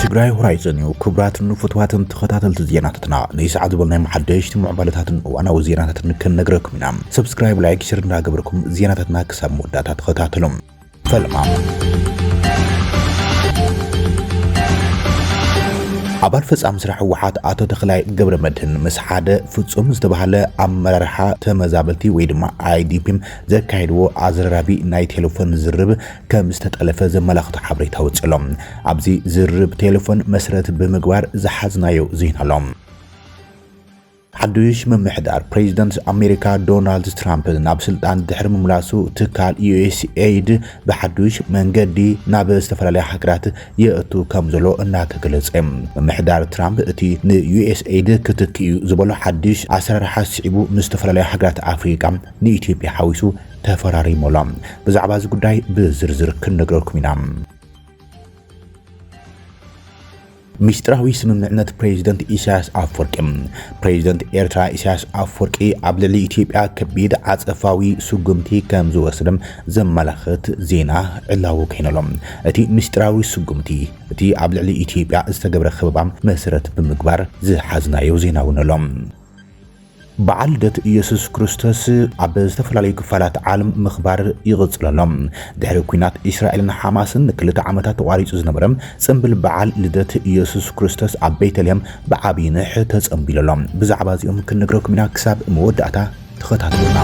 ትግራይ ሆራይዘን እዩ። ክቡራትን ፍትዋትን ተኸታተልቲ ዜናታትና፣ ንሰዓት ዝበልናዮም ሓደሽቲ ምዕባለታትን እዋናዊ ዜናታትን ክንነግረኩም ኢና። ሰብስክራይብ፣ ላይክ፣ ሸር እንዳገበርኩም ዜናታትና ክሳብ መወዳእታ ተኸታተሉ። ፈለማ። ኣባል ፈጻሚ ስራሕ ህወሓት ኣቶ ተኽላይ ገብረ መድህን ምስ ሓደ ፍጹም ዝተባህለ ኣመራርሓ ተመዛበልቲ ወይ ድማ ኣይዲፒ ዘካየድዎ ኣዘራራቢ ናይ ቴሌፎን ዝርብ ከም ዝተጠለፈ ዘመላኽቱ ሓበሬታ ወጺኡ ኣሎ። ኣብዚ ዝርብ ቴሌፎን መሰረት ብምግባር ዝሓዝናዮ ዜና ኣሎ። ሓዱሽ ምምሕዳር ፕሬዚደንት ኣሜሪካ ዶናልድ ትራምፕ ናብ ስልጣን ድሕሪ ምምላሱ፣ ትካል ዩ ኤስ ኤይድ ብሓዱሽ መንገዲ ናብ ዝተፈላለያ ሃገራት የእቱ ከም ዘሎ እናተገለጸ። ምምሕዳር ትራምፕ እቲ ን ዩ ኤስ ኤይድ ክትክ እዩ ዝበሎ ሓድሽ ኣሰራርሓ ስዒቡ፣ ምስ ዝተፈላለያ ሃገራት ኣፍሪቃ፣ ንኢትዮጵያ ሓዊሱ፣ ተፈራሪሙ ኣሎ። ብዛዕባ እዚ ጉዳይ ብዝርዝር ክንነግረኩም ኢና። ሚስጥራዊ ስምምዕነት ፕሬዚደንት ኢሳያስ ኣፈወርቂ። ፕሬዚደንት ኤርትራ ኢሳያስ ኣፈወርቂ ኣብ ልዕሊ ኢትዮጵያ ከቢድ ዓጸፋዊ ስጉምቲ ከም ዝወስድ ዘመላኽት ዜና ዕላዊ ኮይኑሎ። እቲ ሚስጥራዊ ስጉምቲ፣ እቲ ኣብ ልዕሊ ኢትዮጵያ ዝተገብረ ከበባ መሰረት ብምግባር ዝሓዝናዮ ዜና እውን ኣሎ። በዓል ልደት ኢየሱስ ክርስቶስ ኣብ ዝተፈላለዩ ክፋላት ዓለም ምኽባር ይቕጽል ኣሎ። ድሕሪ ኲናት እስራኤልን ሓማስን ንክልተ ዓመታት ተቋሪጹ ዝነበረ ጽምብል በዓል ልደት ኢየሱስ ክርስቶስ ኣብ ቤተልሔም ብዓብዪ ንሕ ተጸንቢሉ ኣሎ። ብዛዕባ እዚኦም ክንነግረኩም ኢና። ክሳብ መወዳእታ ተኸታተሉና።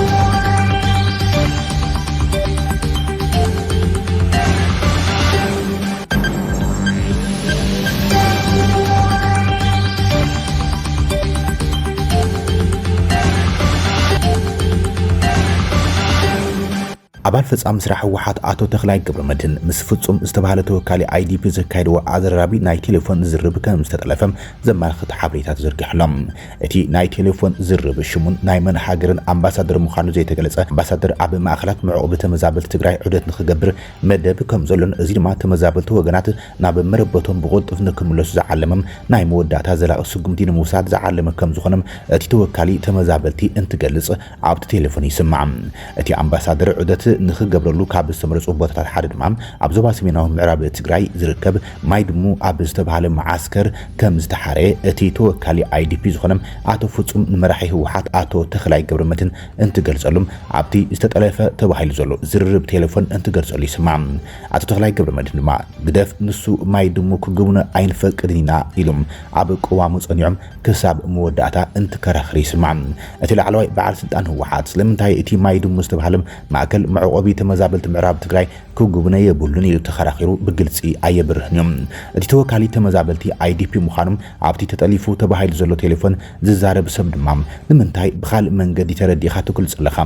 ኣባል ፈጻሚ ስራሕ ህወሓት ኣቶ ተኽላይ ገብረመድህን ምስ ፍጹም ዝተባህለ ተወካሊ ኣይዲፒ ዘካየድዎ ኣዘራራቢ ናይ ቴሌፎን ዝርብ ከም ዝተጠለፈ ዘመላኽት ሓበሬታ ተዘርጊሑ ኣሎ። እቲ ናይ ቴሌፎን ዝርብ ሽሙን ናይ መን ሃገርን ኣምባሳደር ምዃኑ ዘይተገለጸ ኣምባሳደር ኣብ ማእኸላት መዕቆቢ ተመዛበልቲ ትግራይ ዑደት ንኽገብር መደብ ከም ዘሎን፣ እዚ ድማ ተመዛበልቲ ወገናት ናብ መረበቶም ብቕልጡፍ ንክምለሱ ዝዓለመም ናይ መወዳእታ ዘላቒ ስጉምቲ ንምውሳድ ዝዓለመ ከም ዝኾነም እቲ ተወካሊ ተመዛበልቲ እንትገልጽ ኣብቲ ቴሌፎን ይስማዕ። እቲ ኣምባሳደር ዑደት ንክገብረሉ ካብ ዝተመረጹ ቦታታት ሓደ ድማ ኣብ ዞባ ሰሜናዊ ምዕራብ ትግራይ ዝርከብ ማይ ድሙ ኣብ ዝተባሃለ መዓስከር ከም ዝተሓረ እቲ ተወካሊ ኣይዲፒ ዝኾነ ኣቶ ፍጹም ንመራሒ ህወሓት ኣቶ ተኽላይ ገብረመድህን እንትገልጸሉ፣ ኣብቲ ዝተጠለፈ ተባሂሉ ዘሎ ዝርርብ ቴሌፎን እንትገልጸሉ ይስማዕ። ኣቶ ተኽላይ ገብረመድህን ድማ፣ ግደፍ፣ ንሱ ማይ ድሙ ክግብኖ ኣይንፈቅድን ኢና ኢሉ ኣብ ቅዋሙ ጸኒዖም ክሳብ መወዳእታ እንትከራኸር ይስማዕ። እቲ ላዕለዋይ በዓል ስልጣን ህወሓት ስለምንታይ እቲ ማይ ድሙ ዝተባህለ ማእከል መዕቆቢ ተመዛበልቲ ምዕራብ ትግራይ ክጉብነ የብሉን ኢሉ ተኸራኺሩ ብግልጺ ኣየብርህን እዩ። እቲ ተወካሊ ተመዛበልቲ ኣይዲፒ ምዃኑ ኣብቲ ተጠሊፉ ተባሂሉ ዘሎ ቴሌፎን ዝዛረብ ሰብ ድማ፣ ንምንታይ ብኻልእ መንገዲ ተረዲእኻ ትገልጾ ኣለኻ?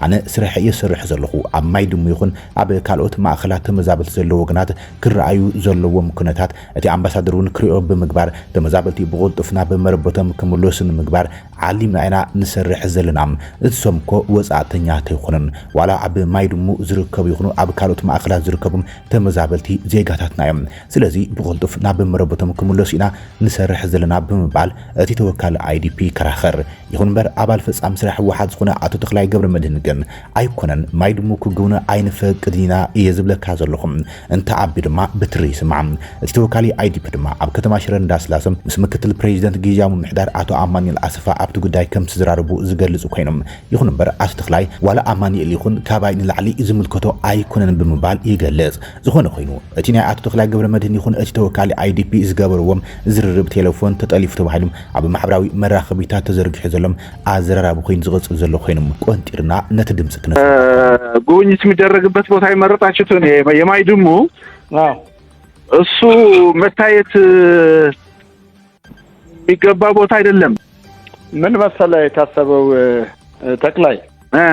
ኣነ ስራሕ እየ ዝሰርሕ ዘለኹ። ኣብ ማይ ድሙ ይኹን ኣብ ካልኦት ማእከላት ተመዛበልቲ ዘለዉ ወገናት ክረኣዩ ዘለዎም ኩነታት እቲ ኣምባሳደር እውን ክሪኦ ብምግባር፣ ተመዛበልቲ ብቕልጡፍ ናብ መረበቶም ክምለሱ ንምግባር ዓሊምና ኢና ንሰርሕ ዘለና። እሶም እኮ ወጻእተኛታት ኣይኮኑን። ዋላ ኣብ ማይ ድሙ ዝርከቡ ይኹኑ ኣብ ካልኦት ማእከላት ዝርከቡ ተመዛበልቲ ዜጋታትና እዮም። ስለዚ ብቕልጡፍ ናብ መረበቶም ክምለሱ ኢና ንሰርሕ ዘለና ብምባል እቲ ተወካሊ ኣይዲፒ ይከራኸር። ይኹን እምበር ኣባል ፈጻሚ ስራሕ ህወሓት ዝኾነ ኣቶ ተኽላይ ገብረመድህን ግን ኣይኮነን፣ ማይ ድሙ ክግብኖ ኣይንፈቅድን ኢና እየ ዝብለካ ዘለኹ። እንተኣቢ ድማ ብትሪ ይስማዕ። እቲ ተወካሊ ኣይዲፒ ድማ ኣብ ከተማ ሽረ እንዳስላሰ ምስ ምክትል ፕሬዚደንት ግዝያዊ ምምሕዳር ኣቶ ኣማኑኤል ኣሰፋ ኣብቲ ጉዳይ ከም ዝተዘራረቡ ዝገልጹ ኮይኖም፣ ይኹን እምበር ኣቶ ተኽላይ ዋላ ኣማኑኤል ይኹን ካባይ ንላዕሊ ዝምልከቶ ኣይኮነን ብምባል ይገልጽ። ዝኾነ ኮይኑ እቲ ናይ ኣቶ ተኽላይ ገብረመድህን ይኹን እቲ ተወካሊ ኣይዲፒ ዝገበርዎም ዝርርብ ቴሌፎን ተጠሊፉ ተባሂሉ ኣብ ማሕበራዊ መራኸቢታት ተዘርጊሑ ዘሎ ኣዘራራቢ ኮይኑ ዝቕጽል ዘሎ ኮይኑ ቆንጢርና ነቲ ድምፂ ክነስ ጉብኝት የሚደረግበት ቦታ የመረጣችሁትን የማይ ድሙ አዎ። እሱ መታየት የሚገባ ቦታ አይደለም። ምን መሰለ የታሰበው እ፣ ተክላይ እ፣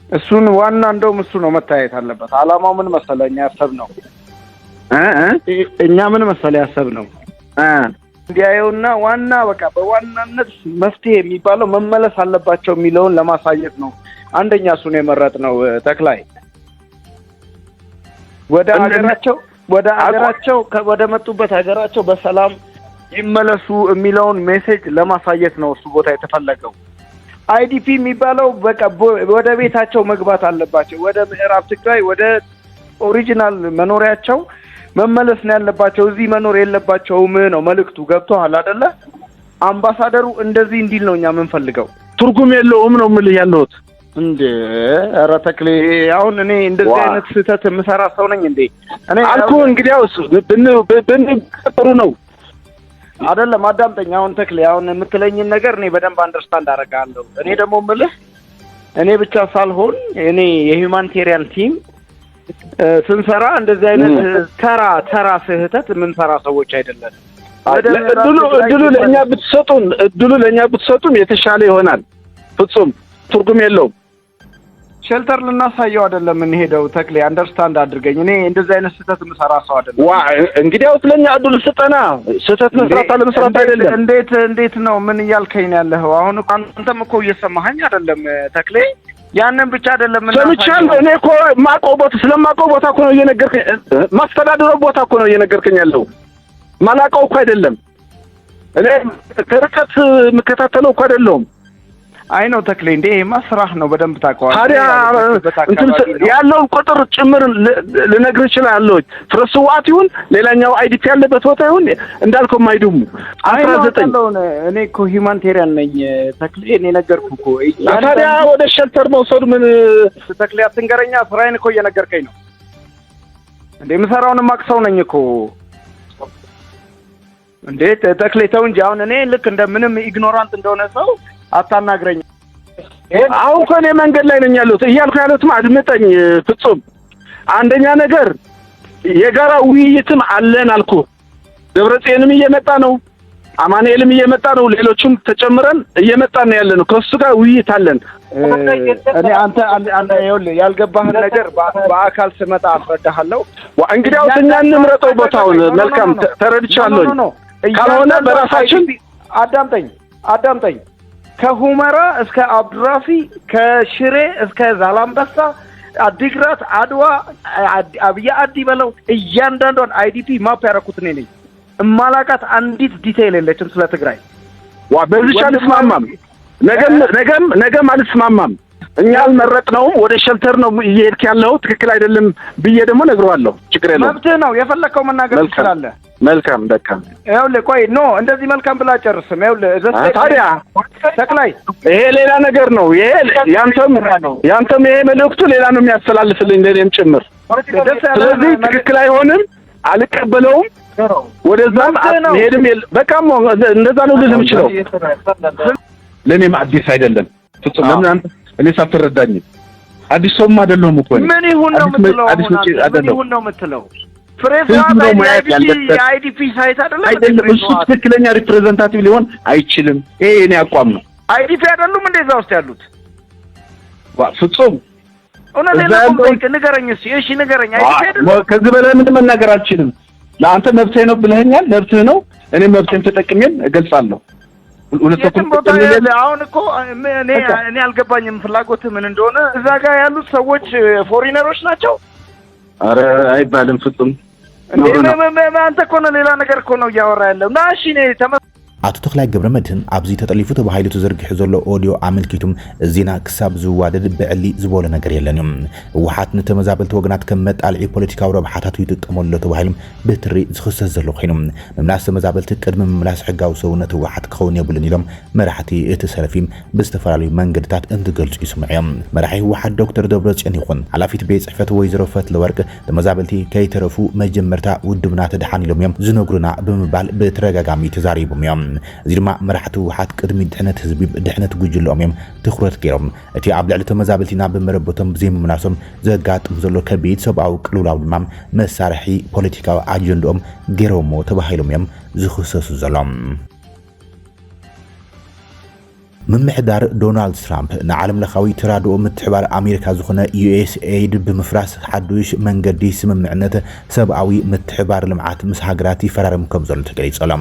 እሱን ዋና እንደውም እሱ ነው መታየት አለበት። አላማው ምን መሰለ እኛ ያሰብነው እ፣ እ፣ እ- እኛ ምን መሰለ ያሰብነው እ፣ እንዲያየውና ዋና በቃ በዋናነት መፍትሄ የሚባለው መመለስ አለባቸው የሚለውን ለማሳየት ነው። አንደኛ እሱን የመረጥነው እ፣ ተክላይ ወደ እነ- ሀገራቸው ወደ አቋ- ሀገራቸው ከ- ወደ መጡበት ሀገራቸው በሰላም ይመለሱ የሚለውን ሜሴጅ ለማሳየት ነው እሱ ቦታ የተፈለገው። አይዲፒ የሚባለው በቃ ቦ- ወደ ቤታቸው መግባት አለባቸው። ወደ ምዕራብ ትግራይ ወደ ኦሪጂናል መኖሪያቸው መመለስ ነው ያለባቸው፣ እዚህ መኖር የለባቸውም ነው መልእክቱ። ገብቶሃል አይደለ? አምባሳደሩ እንደዚህ እንዲል ነው እኛ የምንፈልገው። ትርጉም የለውም ነው የምልህ ያለሁት። እንዴ ኧረ ተክሌ፣ አሁን እኔ እንደዚህ አይነት ስህተት የምሰራ ሰው ነኝ እንዴ? እኔ አልኩ። እንግዲያውስ ብንቀጥሩ ነው። አይደለም፣ አዳምጠኝ። አሁን ተክሌ፣ አሁን የምትለኝን ነገር እኔ በደንብ understand አደርጋለሁ። እኔ ደግሞ የምልህ እኔ ብቻ ሳልሆን እኔ የ humanitarian team ስንሰራ እንደዚህ አይነት ተራ ተራ ስህተት የምንሰራ ሰዎች አይደለም። እድሉ እድሉ ለእኛ ብትሰጡን እድሉ ለእኛ ብትሰጡን የተሻለ ይሆናል። ፍጹም ትርጉም የለውም። ሸልተር ልናሳየው አይደለም የምንሄደው። ተክሌ፣ understand አድርገኝ። እኔ እንደዚህ አይነት ስህተት የምሰራ ሰው አይደለም። ዋ እንግዲያውስ ለእኛ እድሉ ስጠና። ስህተት መስራት አለመስራት አይደለም። እንዴት እንዴት ነው? ምን እያልከኝ ነው ያለኸው? አሁን እኮ አንተም እኮ እየሰማኸኝ አይደለም ተክሌ። ያንን ብቻ አይደለም የምናሳየው። ሰምቻለሁ። እኔ እኮ ማውቀው ቦታ ስለማውቀው ቦታ እኮ ነው እየነገርከኝ። ማስተዳደረው ቦታ እኮ ነው እየነገርከኝ ያለው። ማላውቀው እኮ አይደለም። እኔ ከርቀት የምከታተለው እኮ አይደለሁም። አይ ነው ተክሌ፣ እንዴ ይሄማ ስራህ ነው፣ በደንብ ታውቀዋለህ። ታዲያ ያለህበት እንትን አካባቢ ነው። ያለውን ቁጥር ጭምር ል- ልነግርህ እችላለሁ። ፍረስዋት ይሁን ሌላኛው አይዲፒ ያለበት ቦታ ይሁን እንዳልከው ማይዱሙ አይ አስራ ነው ዘጠኝ ያለውን እኔ እኮ humanitarian ነኝ ተክሌ፣ እኔ ነገርኩህ እኮ። ታዲያ ወደ ሸልተር መውሰዱ ምን ተክሌ አትንገረኛ፣ ስራዬን እኮ እየነገርከኝ ነው እንዴ። የምሰራውን የማውቅ ሰው ነኝ እኮ። እንዴ ተ- ተክሌ ተው እንጂ። አሁን እኔ ልክ እንደ ምንም ignorant እንደሆነ ሰው አታናግረኝ። አሁን እኮ እኔ መንገድ ላይ ነኝ ያለሁት እያልኩ ያለሁትም አድምጠኝ ፍጹም። አንደኛ ነገር የጋራ ውይይትም አለን አልኩ። ደብረጽዮንም እየመጣ ነው፣ አማኑኤልም እየመጣ ነው፣ ሌሎችም ተጨምረን እየመጣን ነው ያለ ነው። ከሱ ጋር ውይይት አለን። እኔ አንተ አንተ ይኸውልህ ያልገባህን ነገር በ- በአካል ስመጣ አስረዳሃለሁ። ዋ፣ እንግዲያውስ እኛ እንምረጠው ቦታውን። መልካም ተ- ተረድቻለሁ። ካልሆነ በራሳችን አዳምጠኝ አዳምጠኝ። ከሁመራ እስከ አብዱራፊ፣ ከሽሬ እስከ ዛላምበሳ፣ አዲግራት፣ አድዋ፣ አድ- አብያ አዲ በለው፣ እያንዳንዷን አይዲፒ ማፕ ያደረኩት እኔ ነኝ። እማላቃት አንዲት ዲቴይል የለችም ስለ ትግራይ። ዋ በዚህ አልስማማም። ነገም ነገም ነገም አልስማማም። እኛ አልመረጥነውም። ወደ ሸልተር ነው እየሄድክ ያለው፣ ትክክል አይደለም ብዬ ደግሞ ነግረዋለሁ። ችግር የለውም። መብትህ ነው፣ የፈለግከው መናገር መልካም። ትችላለህ። መልካም በቃ ይኸውልህ ቆይ ኖ እንደዚህ መልካም ብላ ጨርስም። ይኸውልህ እዛ አ፣ ታዲያ ተክላይ ይሄ ሌላ ነገር ነው። ይሄ ያንተም ያንተም ይሄ መልእክቱ ሌላ ነው የሚያስተላልፍልኝ ለእኔም ጭምር። ደስ ያለ ስለዚህ ትክክል አይሆንም፣ አልቀበለውም። ወደዛም መብትህ ነው። መሄድም የለ በቃ ሞ- እንደዛ ነው ልልህ የምችለው። ለእኔም አዲስ አይደለም ፍጹም። ለምን አንተ እኔ ሳትረዳኝ አዲስ ሰውም አይደለሁም እኮ እኔ። ምን ይሁን ነው አዲስ መ- የምትለው? አዲስ አሁን መጪ አንተ ምን አይደለሁም። ይሁን ነው የምትለው? ፍሬ ህዝብ ስርዓት ነው አይዲ- ማየት አይዲፒ ያለበት። የአይዲፒ ሳይት አይደለም እንዴ? አይደለም ፍሬ እሱ ስርዓት ትክክለኛ ሪፕሬዘንታቲቭ ሊሆን አይችልም። ይሄ የኔ አቋም ነው። አይዲፒ አይደሉም እንዴ እዛ ውስጥ ያሉት? ዋ ፍጹም እውነት እዛ የለውም። ያለውን- ጠይቅ፣ ንገረኝ እስኪ። እሺ ንገረኝ። ዋ፣ አይዲፒ አይደሉም? ሞ- ከዚህ በላይ ምንም መናገር አልችልም። ለአንተ መብትህ ነው ብለኸኛል። መብትህ ነው። እኔ መብቴን ተጠቅሜም እገልጻለሁ። ሁለት የትም ተኩል ቦታ ቁጭ ብለን ያለ አሁን እኮ እኔ እኔ አልገባኝም ፍላጎት ምን እንደሆነ። እዛ ጋር ያሉት ሰዎች ፎሪነሮች ናቸው። ኧረ አይባልም ፍጹም። እንዴ ነውር ነው። መ- መ- መ- አንተ እኮ ነው ሌላ ነገር እኮ ነው እያወራ ያለው። ና እሺ እኔ ተመ- ኣቶ ተኽላይ ገብረመድህን ኣብዚ ተጠሊፉ ተባሂሉ ተዘርጊሑ ዘሎ ኦድዮ ኣመልኪቱ፣ እዚ ዜና ክሳብ ዝዋደድ ብዕሊ ዝበሎ ነገር የለን እዩ። ህወሓት ንተመዛበልቲ ወገናት ከም መጣልዒ ፖለቲካዊ ረብሓታቱ ይጥቀመሉ ኣሎ ተባሂሉ ብትሪ ዝኽሰስ ዘሎ ኮይኑ፣ ምምላስ ተመዛበልቲ ቅድሚ ምምላስ ሕጋዊ ሰውነት ህወሓት ክኸውን የብሉን ኢሎም መራሕቲ እቲ ሰልፊ ብዝተፈላለዩ መንገድታት እንትገልጹ ይስምዑ እዮም። መራሒ ህወሓት ዶክተር ደብረጽዮን ይኹን ሓላፊት ቤት ጽሕፈት ወይዘሮ ፈትለወርቅ ተመዛበልቲ ከይተረፉ መጀመርታ ውድብና ተደሓን ኢሎም እዮም ዝነግሩና ብምባል ብተደጋጋሚ ተዛሪቦም እዮም። እዚ ድማ መራሕቲ ህወሓት ቅድሚ ድሕነት ህዝቢ ድሕነት ጉጅለኦም እዮም ትኹረት ገይሮም። እቲ ኣብ ልዕሊ ተመዛበልቲ ናብ መረበቶም ብዘይምምላሶም ዘጋጥም ዘሎ ከቢድ ሰብኣዊ ቅልውላው ድማ መሳርሒ ፖለቲካዊ ኣጀንድኦም ገይሮሞ ተባሂሎም እዮም ዝኽሰሱ ዘሎም። ምምሕዳር ዶናልድ ትራምፕ ንዓለም ለኻዊ ተራድኦ ምትሕባር ኣሜሪካ ዝኾነ ዩኤስኤይድ ብምፍራስ ሓዱሽ መንገዲ ስምምዕነት ሰብኣዊ ምትሕባር ልምዓት ምስ ሃገራት ይፈራረም ከም ዘሎ ተገሊጹ ኣሎ።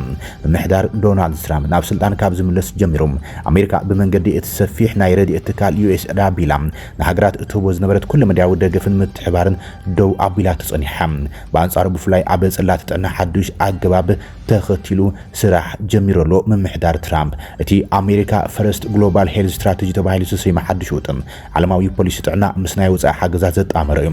ምምሕዳር ዶናልድ ትራምፕ ናብ ስልጣን ካብ ዝምለስ ጀሚሩ ኣሜሪካ ብመንገዲ እቲ ሰፊሕ ናይ ረድኤት ትካል ዩኤስኤይድ ኣቢላ ንሃገራት እትህቦ ዝነበረት ኩለ መዳያዊ ደገፍን ምትሕባርን ደው ኣቢላ ተጸኒሓ። ብኣንጻሩ ብፍላይ ኣብ ጽላት ጥዕና ሓዱሽ ኣገባብ ተኸቲሉ ስራሕ ጀሚሩ ኣሎ ምምሕዳር ትራምፕ። እቲ ኣሜሪካ ፈረስት ግሎባል ሄልዝ ስትራተጂ ተባሂሉ ዝተሰይመ ሓድሽ ውጥን ዓለማዊ ፖሊሲ ጥዕና ምስ ናይ ወጻኢ ሓገዛት ዘጣመረ እዩ።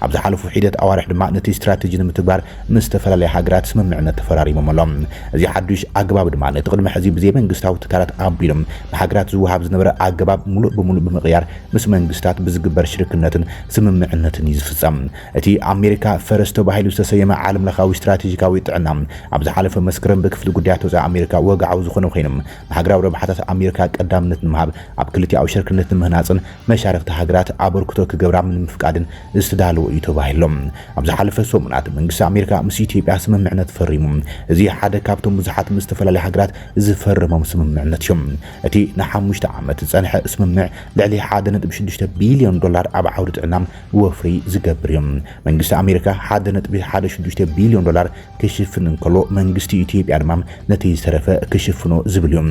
ኣብ ዝሓለፉ ሒደት ኣዋርሕ ድማ ነቲ ስትራተጂ ንምትግባር ምስ ዝተፈላለያ ሃገራት ስምምዕነት ተፈራሪሞም ኣለዉ። እዚ ሓዱሽ ኣገባብ ድማ ነቲ ቅድሚ ሕዚ ብዘይ መንግስታዊ ትካላት ኣቢሎም ንሃገራት ዝወሃብ ዝነበረ ኣገባብ ሙሉእ ብሙሉእ ብምቕያር ምስ መንግስታት ብዝግበር ሽርክነትን ስምምዕነትን እዩ ዝፍጸም። እቲ ኣሜሪካ ፈረስ ተባሂሉ ዝተሰየመ ዓለም ለኻዊ ስትራቴጂካዊ ጥዕና ኣብ ዝሓለፈ መስከረም ብክፍሊ ጉዳያት ወጻኢ ኣሜሪካ ወግዓዊ ዝኾነ ኮይኑ፣ ንሃገራዊ ረብሓታት ኣሜሪካ ቀዳምነት ንምሃብ፣ ኣብ ክልቲኣዊ ሽርክነት ንምህናጽን መሻርኽቲ ሃገራት ኣበርክቶ ክገብራ ንምፍቃድን ዝተዳለወ እዩ ተባሂሎም። ኣብ ዝሓለፈ ሰሙናት መንግስቲ ኣሜሪካ ምስ ኢትዮጵያ ስምምዕነት ፈሪሙ። እዚ ሓደ ካብቶም ብዙሓት ምስ ዝተፈላለያ ሃገራት ዝፈረሞም ስምምዕነት እዩ። እቲ ንሓሙሽተ ዓመት ዝጸንሐ ስምምዕ ልዕሊ ሓደ ነጥቢ ሽዱሽተ ቢልዮን ዶላር ኣብ ዓውዲ ጥዕና ወፍሪ ዝገብር እዩ። መንግስቲ ኣሜሪካ ሓደ ነጥቢ ሓደ ሽዱሽተ ቢልዮን ዶላር ክሽፍን እንከሎ፣ መንግስቲ ኢትዮጵያ ድማ ነቲ ዝተረፈ ክሽፍኖ ዝብል እዩ።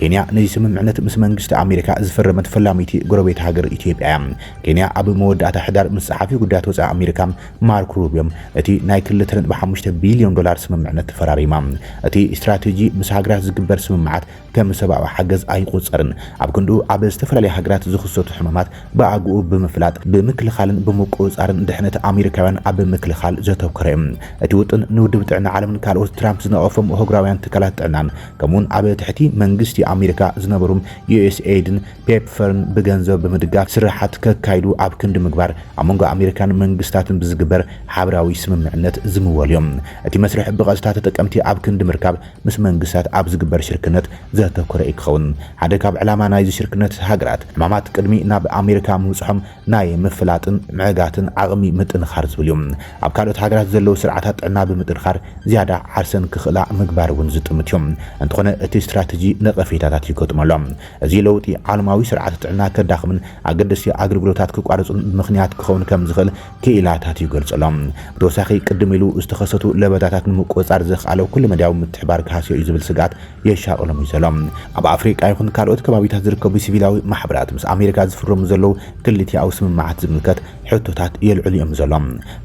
ኬንያ ነዚ ስምምዕነት ምስ መንግስቲ ኣሜሪካ ዝፈረመት ፈላሚቲ ጎረቤት ሃገር ኢትዮጵያ እያ። ኬንያ ኣብ መወዳእታ ሕዳር ምስ ጸሓፊ ጉዳያት ወጻኢ ኣሜሪካ ማርክ ሩቢዮ እቲ ናይ ክልተ ነጥቢ ሓሙሽተ ቢልዮን ዶላር ስምምዕነት ተፈራሪማ። እቲ ስትራቴጂ ምስ ሃገራት ዝግበር ስምምዓት ከም ሰብኣዊ ሓገዝ ኣይቑጸርን። ኣብ ክንድኡ ኣብ ዝተፈላለዩ ሃገራት ዝኽሰቱ ሕማማት ብኣግኡ ብምፍላጥ ብምክልኻልን ብምቁጽጻርን ድሕነት ኣሜሪካውያን ኣብ ምክልኻል ዘተኮረ እዩ። እቲ ውጥን ንውድብ ጥዕና ዓለምን ካልኦት ትራምፕ ዝነቐፎም ኣህጉራውያን ትካላት ጥዕናን ከምኡውን ኣብ ትሕቲ መንግስቲ ኣሜሪካ ዝነበሩ ዩ ኤስ ኤይድን ፔፕፈርን ብገንዘብ ብምድጋፍ ስራሓት ከካይዱ ኣብ ክንዲ ምግባር ኣብ መንጎ ኣሜሪካን መንግስታትን ብዝግበር ሓበራዊ ስምምዕነት ዝምወል እዮም። እቲ መስርሕ ብቐጥታ ተጠቀምቲ ኣብ ክንዲ ምርካብ ምስ መንግስታት ኣብ ዝግበር ሽርክነት ዘተኮረ እዩ ክኸውን። ሓደ ካብ ዕላማ ናይዚ ሽርክነት ሃገራት ሕማማት ቅድሚ ናብ ኣሜሪካ ምብጽሖም ናይ ምፍላጥን ምዕጋትን ዓቕሚ ምጥንኻር ዝብል እዩ። ኣብ ካልኦት ሃገራት ዘለዉ ስርዓታት ጥዕና ብምጥንኻር ዝያዳ ዓርሰን ክኽእላ ምግባር እውን ዝጥምት እዩ። እንተኾነ እቲ ስትራተጂ ነቐፌታታት ይገጥሞ ኣሎ። እዚ ለውጢ ዓለማዊ ስርዓተ ጥዕና ከዳኽምን ኣገደስቲ ኣገልግሎታት ክቋርጹን ምኽንያት ክኸውን ከም ዝኽእል ክኢላታት ይገልጹ ኣለዉ። ብተወሳኺ ቅድም ኢሉ ዝተኸሰቱ ለበዳታት ንምቁጽጻር ዘኽኣለ ኩሉ መዳያዊ ምትሕባር ክሃስዮ እዩ ዝብል ስግኣት የሻቕሎም እዩ ዘሎ። ኣብ ኣፍሪቃ ይኹን ካልኦት ከባቢታት ዝርከቡ ሲቪላዊ ማሕበራት ምስ ኣሜሪካ ዝፍረሙ ዘለዉ ክልቲኣዊ ስምምዓት ዝምልከት ሕቶታት የልዕሉ እዮም ዘሎ።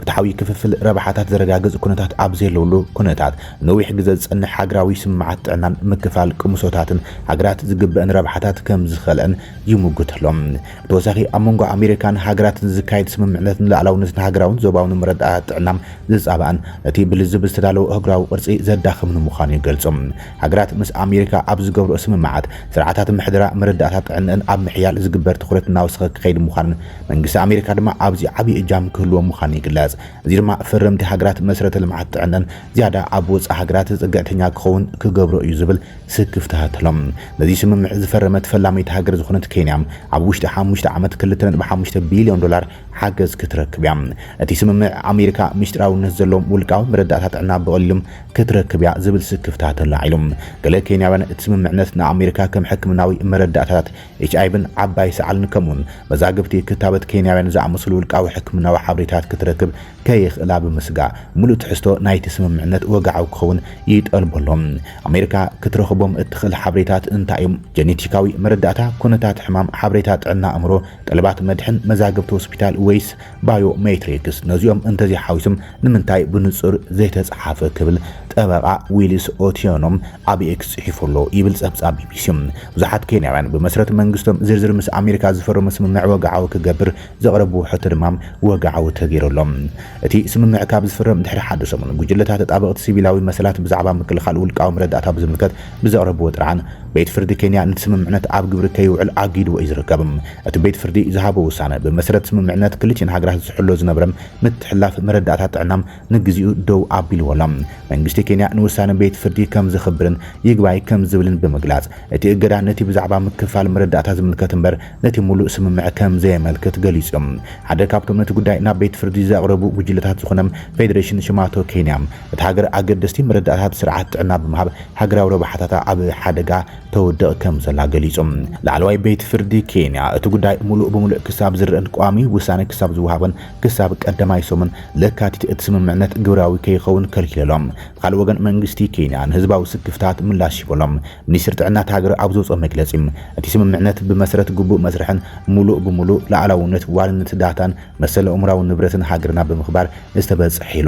ፍትሓዊ ክፍፍል ረብሓታት ዘረጋግጽ ኩነታት ኣብ ዘየለውሉ ኩነታት ነዊሕ ግዜ ዝጸንሕ ሃገራዊ ስምምዓት ጥዕናን ምክፋል ቅምሶታትን ሃገራት ዝግበአን ረብሓታት ከም ዝኸልአን ይምጉት ኣሎ። ብተወሳኺ ኣብ መንጎ ኣሜሪካን ሃገራትን ዝካየድ ስምምዕነት ንሉዓላውነትን ሃገራውን ዞባውን መረዳእታ ጥዕና ዝጻባእን ነቲ ብልዝብ ዝተዳለወ ኣህጉራዊ ቅርጺ ዘዳኽምን ምዃኑ ይገልጹ። ሃገራት ምስ ኣሜሪካ ኣብ ዝገብርኦ ስምምዓት ስርዓታት ምሕደራ መረዳእታ ጥዕንአን ኣብ ምሕያል ዝግበር ትኹረት እናወሰኸ ክኸይድ ምዃኑን መንግስቲ ኣሜሪካ ድማ ኣብዚ ዓብዪ እጃም ክህልዎ ምዃኑ ይግለጽ። እዚ ድማ ፈረምቲ ሃገራት መሰረተ ልምዓት ጥዕንአን ዝያዳ ኣብ ወጻኢ ሃገራት ጽግዕተኛ ክኸውን ክገብሮ እዩ ዝብል ስክፍታ ተሎም። ነዚ ስምምዕ ዝፈረመት ፈላመይቲ ሃገር ዝኾነት ኬንያ ኣብ ውሽጢ ሓሙሽተ ዓመት ክልተ ነጥቢ ሓሙሽተ ቢልዮን ዶላር ሓገዝ ክትረክብ እያ። እቲ ስምምዕ ኣሜሪካ ምስጢራውነት ዘለዎም ውልቃዊ መረዳእታ ጥዕና ብቐሊሉ ክትረክብ እያ ዝብል ስክፍታ ተላዒሉ። ገለ ኬንያውያን እቲ ስምምዕነት ንኣሜሪካ ከም ሕክምናዊ መረዳእታታት ኤች ኣይ ቪን ዓባይ ሰዓልን ከምኡውን መዛግብቲ ክታበት ኬንያውያን ዝኣመሰሉ ውልቃዊ ሕክምናዊ ሓበሬታት ክትረክብ ከይኽእላ ብምስጋእ፣ ምሉእ ትሕዝቶ ናይቲ ስምምዕነት ወግዓዊ ክኸውን ይጠልቡ ኣለዉ። ኣሜሪካ ክትረኽቦም እትኽእል ሓበሬታት እንታይ እዮም? ጀኔቲካዊ መረዳእታ፣ ኩነታት ሕማም፣ ሓበሬታ ጥዕና ኣእምሮ፣ ጠለባት መድሕን፣ መዛግብቲ ሆስፒታል ወይስ ባዮሜትሪክስ? ነዚኦም እንተዘይሓዊሶም ንምንታይ ብንጹር ዘይተጻሓፈ? ክብል ጠበቓ ዊልስ ኦቲዮኖም ኣብ ኤክስ ጽሒፉ ኣሎ ይብል ጸብጻብ ቢ ቢ ሲ። ብዙሓት ኬንያውያን ብመሰረት መንግስቶም ዝርዝር ምስ ኣሜሪካ ዝፈረሙ ስምምዕ ወግዓዊ ክገብር ዘቕረብዎ ሕቶ ድማ ወግዓዊ ተገይሩ ኣሎ። እቲ ስምምዕ ካብ ዝፍረም ድሕሪ ሓደ ሰሙን፣ ጉጅለታት ተጣበቕቲ ሲቪላዊ መሰላት ብዛዕባ ምክልኻል ውልቃዊ መረዳእታ ብዝምልከት ብዘቕረብዎ ጥርዓን፣ ቤት ፍርዲ ኬንያ ነቲ ስምምዕነት ኣብ ግብሪ ከይውዕል ኣጊድዎ እዩ ዝርከብ። እቲ ቤት ፍርዲ ዝሃቦ ውሳነ፣ ብመሰረት ስምምዕነት ክልቲኤን ሃገራት ዝሕሎ ዝነበረ ምትሕልላፍ መረዳእታ ጥዕና ንግዚኡ ደው ኣቢልዎ ኣሎ። መንግስቲ ኬንያ ንውሳነ ቤት ፍርዲ ከም ዘኽብርን ይግባይ ከም ዝብልን ብምግላጽ፣ እቲ እገዳ ነቲ ብዛዕባ ምክፋል መረዳእታ ዝምልከት እምበር ነቲ ሙሉእ ስምምዕ ከም ዘየመልክት ገሊጹ። ሓደ ካብቶም ነቲ ጉዳይ ናብ ቤት ፍርዲ ዘቕረቡ ጉጅለታት ዝኾነ ፌደሬሽን ሽማቶ ኬንያ፣ እታ ሃገር ኣገደስቲ መረዳእታት ስርዓት ጥዕና ብምሃብ ሃገራዊ ረብሓታታ ኣብ ሓደጋ ተውድቕ ከም ዘላ ገሊጹ። ላዕለዋይ ቤት ፍርዲ ኬንያ እቲ ጉዳይ ሙሉእ ብሙሉእ ክሳብ ዝረኣን ቋሚ ውሳነ ክሳብ ዝወሃበን ክሳብ ቀዳማይ ሰሙን ለካቲት እቲ ስምምዕነት ግብራዊ ከይኸውን ከልኪሉ ኣሎ። ብኻልእ ወገን መንግስቲ ኬንያ ንህዝባዊ ስክፍታት ምላሽ ሂቡ ኣሎ። ሚኒስትሪ ጥዕና እታ ሃገር ኣብ ዘውፅኦ መግለፂ እቲ ስምምዕነት ብመሰረት ግቡእ መስርሕን ሙሉእ ብሙሉእ ሉዓላውነት ዋንነት ዳታን መሰል ኣእምራዊ ንብረትን ሃገርና ብምኽባር ዝተበፅሐ ኢሉ።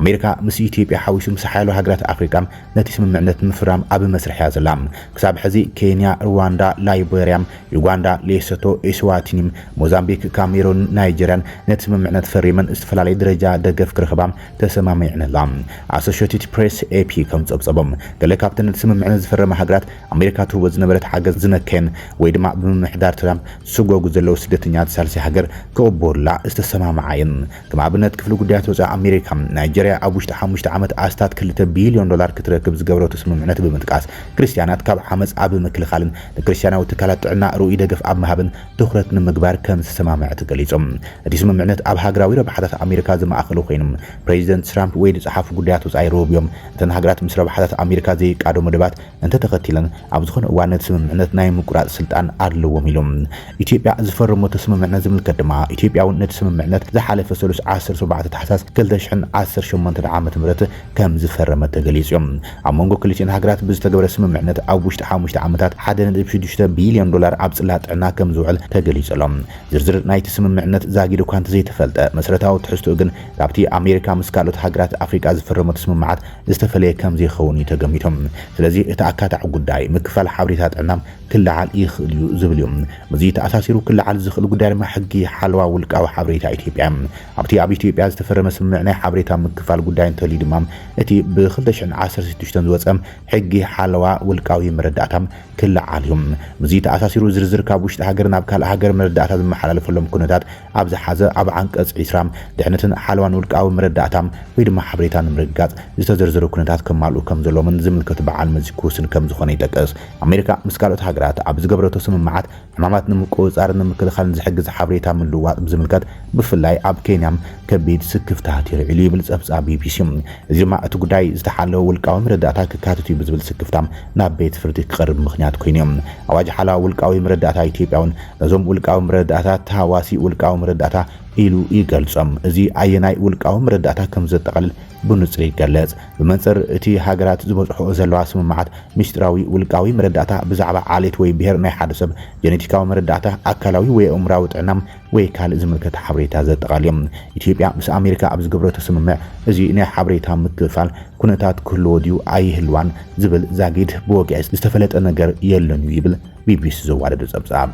ኣሜሪካ ምስ ኢትዮጵያ ሓዊሱ ምስ ሓያሎ ሃገራት ኣፍሪቃ ነቲ ስምምዕነት ምፍራም ኣብ መስርሕ እያ ዘላ። ክሳብ ሕዚ ኬንያ፣ ሩዋንዳ፣ ላይቤርያ፣ ዩጋንዳ፣ ሌሶቶ፣ ኤስዋቲኒ፣ ሞዛምቢክ፣ ካሜሩን ናይጀርያን ነቲ ስምምዕነት ፈሪመን ዝተፈላለየ ደረጃ ደገፍ ክረኽባ ተሰማሚዐን ኣላ። ኣሶሽትድ ፕሬስ፣ ኤ ፒ፣ ከም ጸብጸቦም ገለ ካብተን ነቲ ስምምዕነት ዝፈረማ ሃገራት ኣሜሪካ ትህቦ ዝነበረት ሓገዝ ዝነከየን ወይ ድማ ብምምሕዳር ትራምፕ ዝስጎጉ ዘለዉ ስደተኛታት ሳልሳይ ሃገር ክቕበሉላ ዝተሰማምዓ እየን። ከም ኣብነት ክፍሊ ጉዳያት ወጻኢ ኣሜሪካ፣ ናይጀርያ ኣብ ውሽጢ ሓሙሽተ ዓመት ኣስታት ክልተ ቢልዮን ዶላር ክትረክብ ዝገበረቶ ስምምዕነት ብምጥቃስ፣ ክርስትያናት ካብ ዓመጽ ኣብ ምክልኻልን ንክርስትያናዊ ትካላት ጥዕና ርኡይ ደገፍ ኣብ ምሃብን ትኹረት ንምግባር ከም ዝተሰማምዐ ተገሊጹ። እቲ ስምምዕነት ኣብ ሃገራዊ ረብሓታት ኣሜሪካ ዝማእኸሉ ኮይኑ፣ ፕሬዚደንት ትራምፕ ወይ ዝጸሓፉ ጉዳያት ወጻኢ ሩቢዮ፣ እተን ሃገራት ምስ ረብሓታት ኣሜሪካ ዘይቃዶ መደባት እንተተኸቲለን ኣብ ዝኾነ እዋን ነቲ ስምምዕነት ናይ ምቁራጽ ስልጣን ኣለዎም ኢሎም። ኢትዮጵያ ዝፈረመቶ ስምምዕነት ዝምልከት ድማ፣ ኢትዮጵያ እውን ነቲ ስምምዕነት ዝሓለፈ ሰሉስ ዓሰርተ ኣርባዕተ ታሕሳስ ክልተ ሽሕን ዓሰርተ ሸሞንተን ዓመተ ምህረት ከም ዝፈረመት ተገሊጹ እዩ። ኣብ መንጎ ክልቲኤን ሃገራት ብዝተገበረ ስምምዕነት ኣብ ውሽጢ ሓሙሽተ ዓመታት ሓደ ነጥቢ ሽዱሽተ ቢልዮን ዶላር ኣብ ጽላት ጥዕና ከም ዝውዕል ተገሊጹ ኣሎ። ዝርዝር ናይቲ ስምምዕነት ዛጊድ እኳ እንተዘይተፈልጠ፣ መሰረታዊ ትሕዝትኡ ግን ካብቲ ኣሜሪካ ምስ ካልኦት ሃገራት ኣፍሪቃ ዝፈረመቶ ስምምዓት ዝተፈለየ ከም ዘይኸውን እዩ ተገሚቱ። ስለዚ እቲ ኣካታዒ ጉዳይ ምክፋል ሓበሬታ ጥዕና ክለዓል ይኽእል እዩ ዝብል እዩ። ምስዚ ተኣሳሲሩ ክለዓል ዝኽእል ጉዳይ ድማ ሕጊ ሓለዋ ውልቃዊ ሓበሬታ ኢትዮጵያ። ኣብቲ ኣብ ኢትዮጵያ ዝተፈረመ ስምምዕ ናይ ሓበሬታ ምክፋል ጉዳይ እንተልዩ ድማ፣ እቲ ብ ክልተ ሽሕን ዓሰርተ ሽዱሽተን ዝወጸ ሕጊ ሓለዋ ውልቃዊ መረዳእታ ክለዓል እዩ። ምስዚ ተኣሳሲሩ ዝርዝር ካብ ውሽጢ ሃገር ናብ ካልእ ሃገር መረዳእታ ዝመሓላለፈሎም ኩነታት ኣብ ዝሓዘ ኣብ ዓንቀጽ ዒስራ ድሕነትን ሓለዋን ውልቃዊ መረዳእታ ወይ ድማ ሓበሬታ ንምርግጋጽ ዝተዘርዘሩ ኩነታት ከማልኡ ከም ዘለዎምን ዝምልከቱ በዓል መዚ ክውስን ከም ዝኾነ ይጠቅስ። ኣሜሪካ ምስ ካልኦት ሃገራት ኣብ ዝገብረቶ ስምምዓት ዕማማት ንምቁጽጻርን ንምክልኻልን ዝሕግዝ ሓበሬታ ምልውዋጥ ብዝምልከት ብፍላይ ኣብ ኬንያ ከቢድ ስክፍታት የልዕሉ ይብል ጸብጻብ ቢ ቢ ሲ። እዚ ድማ እቲ ጉዳይ ዝተሓለወ ውልቃዊ መረዳእታ ክካተት እዩ ብዝብል ስክፍታ ናብ ቤት ፍርዲ ክቐርብ ምኽንያት ኮይኑ እዩ። ኣዋጅ ሓለዋ ውልቃዊ መረዳእታ ኢትዮጵያ እውን ነዞም ውልቃዊ መረዳእታ ተሃዋሲ ውልቃዊ መረዳእታ ኢሉ ይገልጾም። እዚ ኣየናይ ውልቃዊ መረዳእታ ከም ዘጠቓልል ብንጹር ይገለጽ። ብመንጽር እቲ ሃገራት ዝበጽሕኦ ዘለዋ ስምምዓት፣ ምስጢራዊ ውልቃዊ መረዳእታ ብዛዕባ ዓሌት ወይ ብሄር ናይ ሓደ ሰብ፣ ጀነቲካዊ መረዳእታ፣ ኣካላዊ ወይ ኣእምራዊ ጥዕና ወይ ካልእ ዝምልከት ሓበሬታ ዘጠቓልል እዮም። ኢትዮጵያ ምስ ኣሜሪካ ኣብ ዝገብረቶ ስምምዕ፣ እዚ ናይ ሓበሬታ ምክፍፋል ኩነታት ክህልዎ ድዩ ኣይህልዋን ዝብል ዛጊድ ብወግዒ ዝተፈለጠ ነገር የለን እዩ ይብል ቢ ቢ ሲ ዘዋደዶ ጸብጻብ።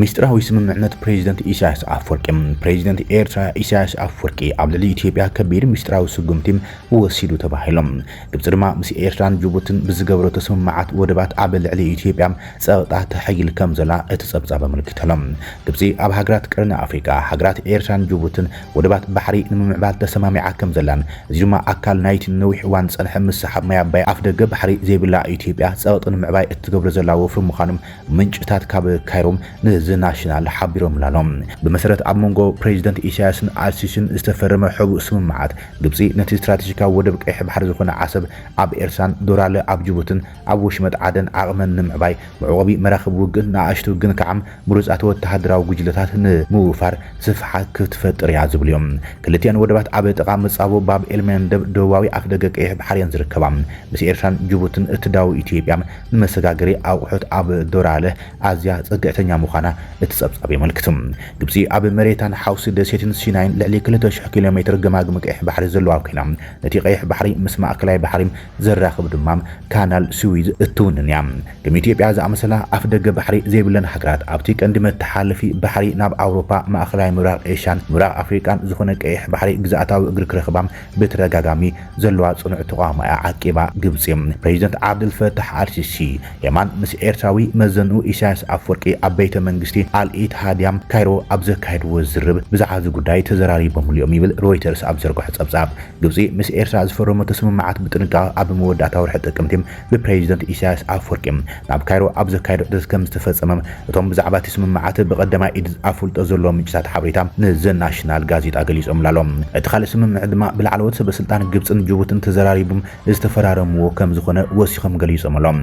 ሚስጥራዊ ስምምዕነት ፕሬዚደንት ኢሳያስ ኣፈወርቂ። ፕሬዚደንት ኤርትራ ኢሳያስ ኣፈወርቂ ኣብ ልዕሊ ኢትዮጵያ ከቢድ ሚስጥራዊ ስጉምቲ ወሲዱ ተባሂሎም። ግብጺ ድማ ምስ ኤርትራን ጅቡትን ብዝገበረቶ ስምምዓት ወደባት ኣብ ልዕሊ ኢትዮጵያ ጸቕጣ ተሐይል ከም ዘላ እቲ ጸብጻብ ኣመልኪቱ ኣሎ። ግብጺ ኣብ ሃገራት ቀርኒ ኣፍሪቃ፣ ሃገራት ኤርትራን ጅቡትን ወደባት ባሕሪ ንምምዕባል ተሰማሚዓ ከም ዘላን፣ እዚ ድማ ኣካል ናይቲ ነዊሕ እዋን ዝጸንሐ ምስሓብ ማይ ኣባይ ኣፍደገ ባሕሪ ዘይብላ ኢትዮጵያ ጸቕጢ ንምዕባይ እትገብሮ ዘላ ወፍሪ ምዃኑ ምንጭታት ካብ ካይሮ ንዚ ናሽናል ሓቢሮምልና ኣለዉ። ብመሰረት ኣብ መንጎ ፕሬዚደንት ኢሳያስን ኣልሲሲን ዝተፈረመ ሕቡእ ስምምዓት፣ ግብጺ ነቲ ስትራቴጂካዊ ወደብ ቀይሕ ባሕሪ ዝኾነ ዓሰብ ኣብ ኤርትራን ዶራለ ኣብ ጅቡትን ኣብ ወሽመጥ ዓደን ዓቕመን ንምዕባይ፣ መዕቆቢ መራኽብ ውግእን ንኣሽቱ ግን ከዓም ምሩጻት ወተሃደራዊ ጉጅለታት ንምውፋር ስፍሓት ክትፈጥር እያ ዝብሉ እዮም። ክልቲኣን ወደባት ኣብ ጥቓ መጻቦ ባብ ኤልመንደብ ደቡባዊ ኣፍደገ ቀይሕ ባሕሪ እየን ዝርከባ። ምስ ኤርትራን ጅቡትን እትዳው ኢትዮጵያ ንመሰጋገሪ ኣቑሑት ኣብ ዶራለ ኣዝያ ጽግዕተኛ ምዃና እቲ ጸብጻብ የመልክቱ። ግብጺ ኣብ መሬታን ሓውሲ ደሴትን ሲናይን ልዕሊ ክልተ ሽሕ ኪሎ ሜትር ገማግም ቀይሕ ባሕሪ ዘለዋ ኮይና፣ ነቲ ቀይሕ ባሕሪ ምስ ማእከላይ ባሕሪ ዘራኽብ ድማ ካናል ስዊዝ እትውንን እያ። ከም ኢትዮጵያ ዝኣመሰላ ኣፍደገ ባሕሪ ዘይብለን ሃገራት፣ ኣብቲ ቀንዲ መተሓላለፊ ባሕሪ ናብ ኣውሮፓ፣ ማእከላይ ምብራቕ ኤሽያን ምብራቕ ኣፍሪቃን ዝኾነ ቀይሕ ባሕሪ ግዝኣታዊ እግሪ ክረኽባ ብተደጋጋሚ ዘለዋ ጽኑዕ ተቓውሞ እያ ዓቂባ ግብጺ። ፕሬዚደንት ዓብደልፈታሕ ኣልሲሲ የማን ምስ ኤርትራዊ መዘንኡ ኢሳያስ ኣፈወርቂ ኣብ ቤተ መንግስቲ ኣል ኢትሃድያ ካይሮ ኣብ ዘካየድዎ ዝርርብ ብዛዕባ እዚ ጉዳይ ተዘራሪቦምሉ እዮም ይብል ሮይተርስ ኣብ ዘርግሖ ጸብጻብ። ግብጺ ምስ ኤርትራ ዝፈረመቶ ስምምዓት ብጥንቃቐ ኣብ መወዳእታ ወርሒ ጥቅምቲ ብፕሬዚደንት ኢሳያስ ኣፈወርቂ ናብ ካይሮ ኣብ ዘካየዶ ዑደት ከም ዝተፈጸመ እቶም ብዛዕባ እቲ ስምምዓት ብቐዳማይ ኢድ ኣፍልጦ ዘለዎም ምንጭታት ሓበሬታ ንዘ ናሽናል ጋዜጣ ገሊጾምሉ ኣለዉ። እቲ ካልእ ስምምዕ ድማ ብላዕለዎት ሰበ ስልጣን ግብጽን ጅቡትን ተዘራሪቦም ዝተፈራረምዎ ከም ዝኾነ ወሲኾም ገሊጾም ኣለዉ።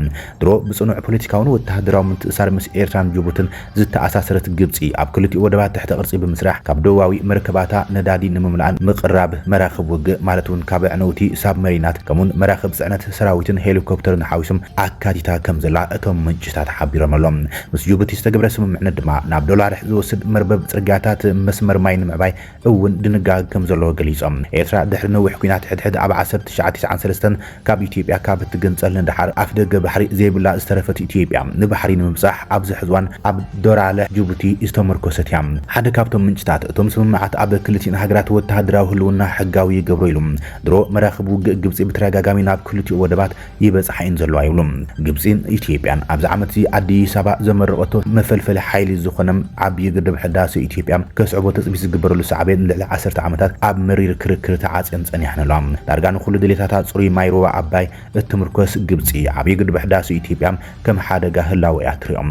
ድሮ ብጽኑዕ ፖለቲካውን ወተሃደራዊ ምትእሳር ምስ ኤርትራን ጅቡትን ተኣሳሰረት ግብጺ፣ ኣብ ክልቲኡ ወደባት ትሕተ ቅርጺ ብምስራሕ፣ ካብ ደቡባዊ መርከባታ ነዳዲ ንምምላእን ምቕራብ መራኽብ ውግእ፣ ማለት እውን ካብ ኣዕነውቲ ሳብመሪናት፣ ከምኡውን መራኽብ ጽዕነት ሰራዊትን ሄሊኮፕተርን ሓዊሶም ኣካቲታ ከም ዘላ እቶም ምንጭታት ሓቢሮም ኣለዉ። ምስ ጅቡቲ ዝተገብረ ስምምዕነት ድማ፣ ናብ ዶላርሕ ዝወስድ መርበብ ጽርግያታት መስመር ማይ ንምዕባይ እውን ድንጋገ ከም ዘለዎ ገሊጾም። ኤርትራ ድሕሪ ነዊሕ ኲናት ሕድሕድ ኣብ ዓሰርተ ትሽዓተ ሰማንያን ሰለስተን ካብ ኢትዮጵያ ካብ እትግንጸል ንደሓር ኣፍደገ ባሕሪ ዘይብላ ዝተረፈት ኢትዮጵያ፣ ንባሕሪ ንምብጻሕ ኣብዚ ሕዚ እዋን ኣብ ዶራለ ጅቡቲ ዝተመርኮሰት እያ። ሓደ ካብቶም ምንጭታት፣ እቶም ስምምዓት ኣብ ክልቲኣን ሃገራት ወተሃደራዊ ህልውና ሕጋዊ ይገብሮ ኢሉ። ድሮ መራኽብ ውግእ ግብጺ ብተደጋጋሚ ናብ ክልቲኡ ወደባት ይበጽሓ እየን ዘለዋ ይብሉ። ግብጺን ኢትዮጵያን ኣብዚ ዓመት እዚ ኣዲስ ኣበባ ዘመረቐቶ መፈልፈሊ ሓይሊ ዝኾነ ዓብዪ ግድብ ሕዳሴ ኢትዮጵያ ከስዕቦ ትጽቢት ዝግበረሉ ሳዕቤን ንልዕሊ ዓሰርተ ዓመታት ኣብ መሪር ክርክር ተዓጽየን ጸኒሐን ኣለዋ። ዳርጋ ንኹሉ ድሌታታ ጽሩይ ማይ ሩባ ኣባይ እትምርኮስ ግብጺ፣ ዓብዪ ግድብ ሕዳሴ ኢትዮጵያ ከም ሓደጋ ህላወ እያ ትሪኦ።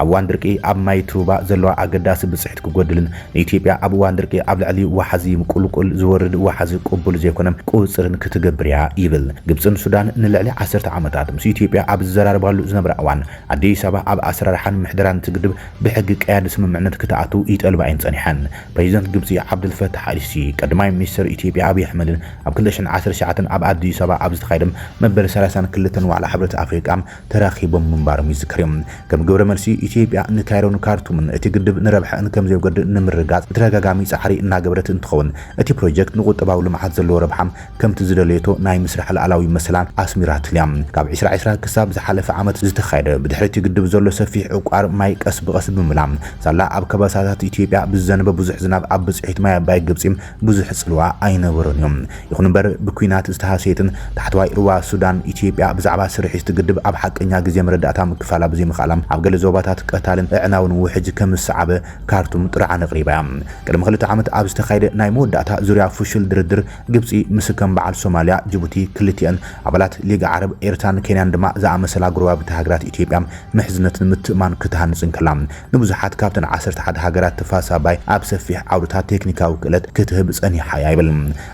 ኣብ እዋን ድርቂ ኣብ ማይ ሩባ ዘለዋ ኣገዳሲ ብጽሒት ክጎድልን ንኢትዮጵያ ኣብ እዋን ድርቂ ኣብ ልዕሊ ዋሕዚ ቁልቁል ዝወርድ ዋሕዚ ቅቡል ዘይኮነ ቁጽርን ክትገብር እያ ይብል። ግብጽን ሱዳን ንልዕሊ ዓሰርተ ዓመታት ምስ ኢትዮጵያ ኣብ ዝዘራረባሉ ዝነብራ እዋን፣ ኣዲስ ኣበባ ኣብ ኣሰራርሓን ምሕደራን እቲ ግድብ ብሕጊ ቀያዲ ስምምዕነት ክትኣቱ ይጠልባ እየን ጸኒሐን። ፕሬዚደንት ግብጺ ዓብዱልፈታሕ ኣልሲሲ፣ ቀዳማይ ሚኒስትር ኢትዮጵያ ኣብይ ኣሕመድን ኣብ ክልተ ሽሕን ዓሰርተ ትሽዓተን ኣብ ኣዲስ ኣበባ ኣብ ዝተኻየደ መበል ሰላሳን ክልተን ዋዕላ ሕብረት ኣፍሪቃ ተራኺቦም ምንባሮም ይዝከር እዩ። ከም ግብረ መልሲ፣ ኢትዮጵያ ንካይሮን ካርቱምን እቲ ግድብ ንረብሐኣን ከም ዘይጎድእ ንምርግጋጽ ብተደጋጋሚ ጻዕሪ እናገበረት እንትኸውን፣ እቲ ፕሮጀክት ንቁጠባዊ ልምዓት ዘለዎ ረብሓ ከምቲ ዝደለየቶ ናይ ምስራሕ ሉዓላዊ መሰላን ኣስሚራትሉ እያ። ካብ ዕስራ ዕስራ ክሳብ ዝሓለፈ ዓመት ዝተኻየደ ብድሕሪ እቲ ግድብ ዘሎ ሰፊሕ ዕቋር ማይ ቀስ ብቐስ ብምምላእ፣ ሳላ ኣብ ከበሳታት ኢትዮጵያ ብዝዘንበ ብዙሕ ዝናብ ኣብ ብጽሒት ማይ ኣባይ ግብጺ ብዙሕ ጽልዋ ኣይነበሮን እዩ። ይኹን እምበር፣ ብኲናት ዝተሃሰየትን ታሕተዋይ ሩባ ሱዳን፣ ኢትዮጵያ ብዛዕባ ስርሒት እቲ ግድብ ኣብ ሓቀኛ ግዜ መረዳእታ ምክፋላ ብዘይምኽኣላ፣ ኣብ ገለ ዞባታት ቀታልን ኣዕናውን ውሕጅ ከም ዝሰዓበ ካርቱም ጥርዓን ኣቕሪባ እያ። ቅድሚ ክልተ ዓመት ኣብ ዝተኻየደ ናይ መወዳእታ ዙርያ ፍሹል ድርድር፣ ግብጺ ምስ ከም በዓል ሶማልያ፣ ጅቡቲ፣ ክልቲኣን ኣባላት ሊግ ዓረብ፣ ኤርትራን ኬንያን ድማ ዝኣመሰላ ጎረባብቲ ሃገራት ኢትዮጵያ ምሕዝነት ንምትእማን ክትሃንጽ እንከላ፣ ንብዙሓት ካብተን ዓሰርተ ሓደ ሃገራት ተፋሰስ ኣባይ ኣብ ሰፊሕ ዓውድታት ቴክኒካዊ ክእለት ክትህብ ጸኒሓ እያ ይብል።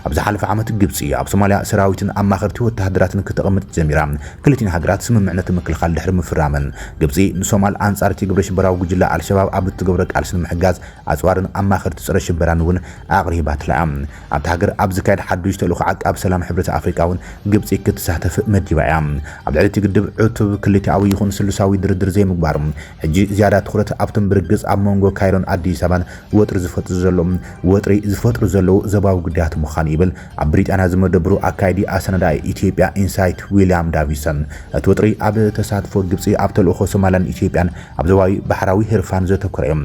ኣብ ዝሓለፈ ዓመት ግብጺ ኣብ ሶማልያ ሰራዊትን ኣማኸርቲ ወተሃደራትን ክተቐምጥ ጀሚራ። ክልቲኣን ሃገራት ስምምዕነት ምክልኻል ድሕሪ ምፍራመን፣ ግብጺ ንሶማል ኣንጻር እቲ ግብረ ሽበራዊ ጉጅለ ኣልሸባብ ኣብ እትገብሮ ቃልሲ ንምሕጋዝ ኣጽዋርን ኣማኸርቲ ጸረ ሽበራን እውን ኣቕሪባትላ እያ። ኣብታ ሃገር ኣብ ዝካየድ ሓዱሽ ተልእኾ ዓቃብ ሰላም ሕብረት ኣፍሪቃ እውን ግብጺ ክትሳተፍ መዲባ እያ። ኣብ ልዕሊ እቲ ግድብ ዕቱብ ክልቲኣዊ ይኹን ስሉሳዊ ድርድር ዘይምግባሩ፣ ሕጂ ዝያዳ ትኹረት ኣብቶም ብርግጽ ኣብ መንጎ ካይሮን ኣዲስ ኣበባን ወጥሪ ዝፈጥሩ ዘለዉ፣ ወጥሪ ዝፈጥሩ ዘለዉ ዞባዊ ጉዳያት ምዃኑ ይብል ኣብ ብሪጣንያ ዝመደብሩ ኣካይዲ ኣሰናዳኢ ኢትዮጵያ ኢንሳይት ዊልያም ዳቪሰን። እቲ ወጥሪ ኣብ ተሳትፎ ግብጺ ኣብ ተልእኾ ሶማልያን ኢትዮጵያን ኣብ ዞባዊ ባሕራዊ ህርፋን ዘተኮረ እዩ።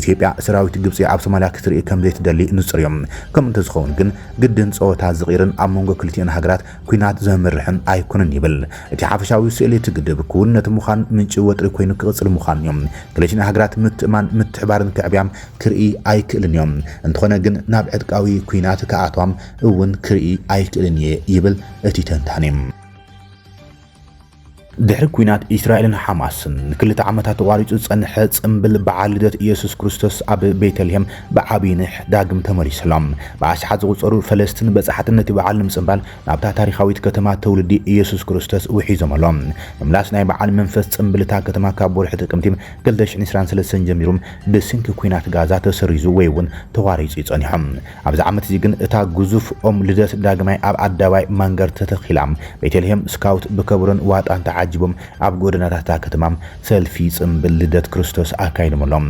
ኢትዮጵያ ሰራዊት ግብጺ ኣብ ሶማልያ ክትርኢ ከም ዘይትደሊ ንጹር እዩ። ከምኡ እንተዝኸውን ግን ግድን ጸወታ ዝቕይርን ኣብ መንጎ ክልቲኣን ሃገራት ኲናት ዘምርሕን ኣይኮነን ይብል። እቲ ሓፈሻዊ ስእሊ እቲ ግድብ ክውንነት ምዃን ምንጪ ወጥሪ ኮይኑ ክቕጽል ምዃኑ እዩ። ክልቲኣን ሃገራት ምትእማን ምትሕባርን ክዕብያ ክርኢ ኣይክእልን እዮም። እንተኾነ ግን ናብ ዕጥቃዊ ኲናት ክኣትዋ እውን ክርኢ ኣይክእልን እየ ይብል እቲ ተንታኒ። ድሕሪ ኲናት እስራኤልን ሓማስን ንክልተ ዓመታት ተቋሪጹ ዝጸንሐ ጽምብል በዓል ልደት ኢየሱስ ክርስቶስ ኣብ ቤተልሔም ብዓብዪ ኒሕ ዳግም ተመሊሱ ኣሎ። ብኣሽሓት ዝቑጸሩ ፈለስትን በጻሕትን ነቲ በዓል ንምጽምባል ናብታ ታሪኻዊት ከተማ ትውልዲ ኢየሱስ ክርስቶስ ውሒዞም ኣሎ። ምምላስ ናይ በዓል መንፈስ ጽምብል እታ ከተማ ካብ ወርሒ ጥቅምቲ ክልተ ሽሕን ዕስራን ሰለስተን ጀሚሩ ብሰንኪ ኲናት ጋዛ ተሰሪዙ ወይ እውን ተቋሪጹ እዩ ጸኒሑ። ኣብዚ ዓመት እዚ ግን እታ ግዙፍ ኦም ልደት ዳግማይ ኣብ ኣደባባይ ማንገር ተተኺላ። ቤተልሔም ስካውት ብከበሮን ዋጣን ተዓጂቦም ኣብ ጎደናታት እታ ከተማ ሰልፊ ጽምብል ልደት ክርስቶስ ኣካይዶም ኣለዉ።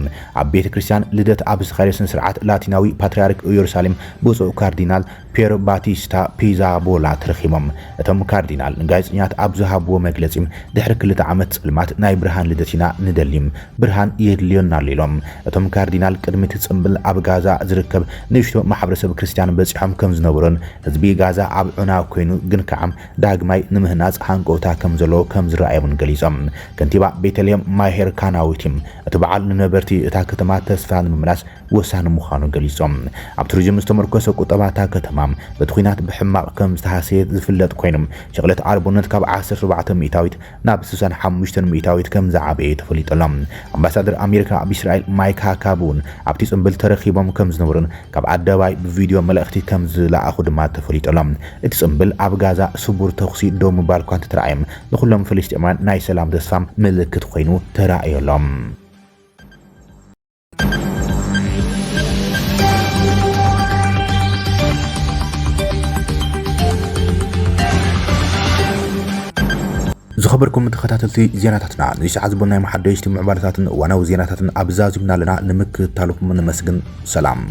ኣብ ቤተ ክርስቲያን ልደት ኣብ ዝተኻየደ ስነ ስርዓት ላቲናዊ ፓትርያርክ ኢየሩሳሌም ብፁዕ ካርዲናል ፒየር ባቲስታ ፒዛቦላ ተረኺቦም። እቶም ካርዲናል ንጋዜጠኛታት ኣብ ዝሃብዎ መግለጺ፣ ድሕሪ ክልተ ዓመት ጸልማት ናይ ብርሃን ልደት ኢና ንደሊ፣ ብርሃን የድልዮና ኣሎ ኢሎም። እቶም ካርዲናል ቅድሚ እቲ ጽምብል ኣብ ጋዛ ዝርከብ ንእሽቶ ማሕበረሰብ ክርስትያን በጺሖም ከም ዝነበሩን ህዝቢ ጋዛ ኣብ ዑና ኮይኑ ግን ከዓ ዳግማይ ንምህናጽ ሃንቀውታ ከም ዘለዎ ከም ዝረኣዮምን ገሊጾም። ከንቲባ ቤተልሔም ማሄር ካናዊቲ እቲ በዓል ንነበርቲ እታ ከተማ ተስፋ ንምምላስ ወሳኒ ምዃኑ ገሊጾም። ኣብ ቱሪዝም ዝተመርኮሰ ቁጠባ እታ ከተማ በቲ ኲናት ብሕማቕ ከም ዝተሃሰየ ዝፍለጥ ኮይኑ፣ ሽቕለት ኣልቦነት ካብ ዓሰርተ ኣርባዕተ ሚእታዊት ናብ ስሳን ሓሙሽተን ሚእታዊት ከም ዝዓበየ ተፈሊጡ ኣሎ። ኣምባሳደር ኣሜሪካ ኣብ እስራኤል ማይክ ሃካብ እውን ኣብቲ ጽምብል ተረኺቦም ከም ዝነበሩን ካብ ኣደባባይ ብቪድዮ መልእኽቲ ከም ዝለኣኹ ድማ ተፈሊጡ ኣሎ። እቲ ጽምብል ኣብ ጋዛ ስቡር ተኹሲ ደው ምባል እኳ እንተተራእየ፣ ንኹሎም ፍልስጤማውያን ናይ ሰላም ተስፋ ምልክት ኮይኑ ተራእዩ ኣሎ። ክበርኩም ተኸታተልቲ ዜናታትና፣ ንሰዓት ዝበናዮም ሓደሽቲ ምዕባለታትን እዋናዊ ዜናታትን ኣብዛዚምና ኣለና። ንምክትታልኩም ነመስግን። ሰላም።